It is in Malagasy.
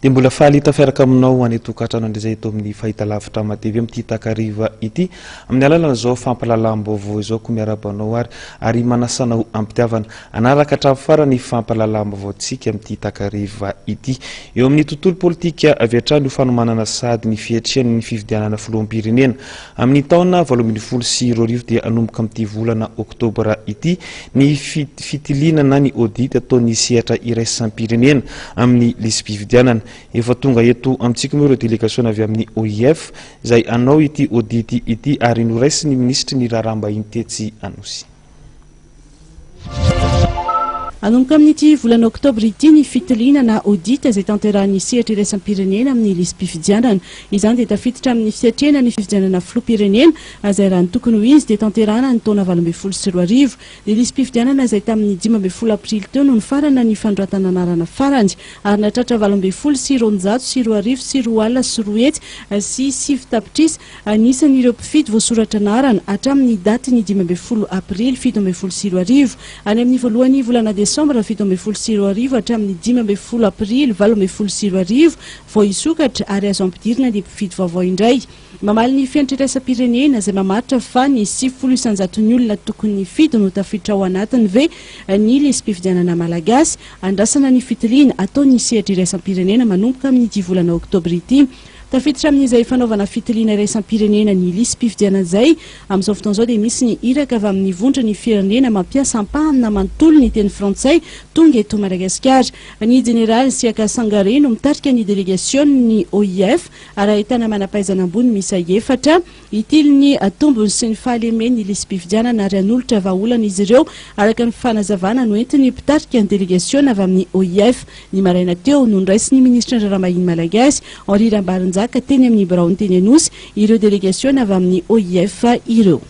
Dia mbola faly tafiaraka aminao any an-tokantrano indray izay eto amin'ny fahitalavitra Matv amin'ity takariva ity amin'ny alalan'izao fampahalalam-baovao izao koa miarahaba anao ary ary manasa anao am-pitiavana hanaraka hatramin'ny farany ny fampahalalam-baovaontsika amin'ity takariva ity. Eo amin'ny tontolo politika avy hatrany ho fanomanana sahady ny fiatrehana ny fifidianana filoham-pirenena amin'ny taona 2018 dia hanomboka amin'ity volana oktobra ity ny fitiliana na ny audit ataon'ny sehatra iraisam-pirenena amin'ny lisi-pifidianana. Efa tonga eto amintsika moa ireo delegasiona avy amin'ny OIF izay hanao ity audit ity ary noraisin'ny minisitry ny raharaham-bahiny tetsy Anosy. Hanomboka amin'ity volana oktobra ity ny fitiliana na audit izay tanterahin'ny sehatra iraisam-pirenena amin'ny lisi-pifidianana. Izany dia tafiditra amin'ny fiatrehana ny fifidianana filoham-pirenena izay raha ny tokony ho izy dia tanterahana ny taona 2018. Ny lisi-pifidianana izay tamin'ny 15 aprily teo no nifarana ny fanoratana anarana farany ary nahatratra 2018 202 209 tapitrisa Anisan'ireo mpifidy voasoratra anarana hatramin'ny datin'ny 15 aprily 2017. Any amin'ny voalohan'ny volana desambra 2017 hatramin'ny 15 aprily 2018 vao hisokatra ary azo ampidirina ny mpifidy vaovao indray. Mamaly ny fenitra iraisam-pirenena izay mamaritra fa ny 90 isan-jaton'ny olona tokony hifidy no tafiditra ao anatiny ve ny lisi-pifidianana malagasy? Andrasana ny fitiliana ataon'ny sehatra iraisam-pirenena manomboka amin'ity volana oktobra ity. Tafiditra amin'izay fanaovana fitiliana iraisam-pirenena ny lisi-pifidianana izay. Amin'izao fotoana izao dia misy ny iraka avy amin'ny vondron'ny firenena mampiasa ampahany na manontolo ny teny frantsay tonga eto Madagasikara. Ny jeneraly Siaka Sangaré no mitarika ny delegasionin'ny OIF ary ahitana manam-pahaizana ambony miisa efatra. Hitily ny tombony sy ny fahalemen'ny lisi-pifidianana ary hanolotra vahaolana izy ireo, araka ny fanazavana noentin'ny mpitarika ny delegasiona avy amin'ny OIF. Ny maraina teo, nondraisin'ny minisitry ny Raharaham-bahiny malagasy, Henri Rambarinjaka, teny amin'ny biraony teny Anosy, ireo delegasiona avy amin'ny OIF ireo.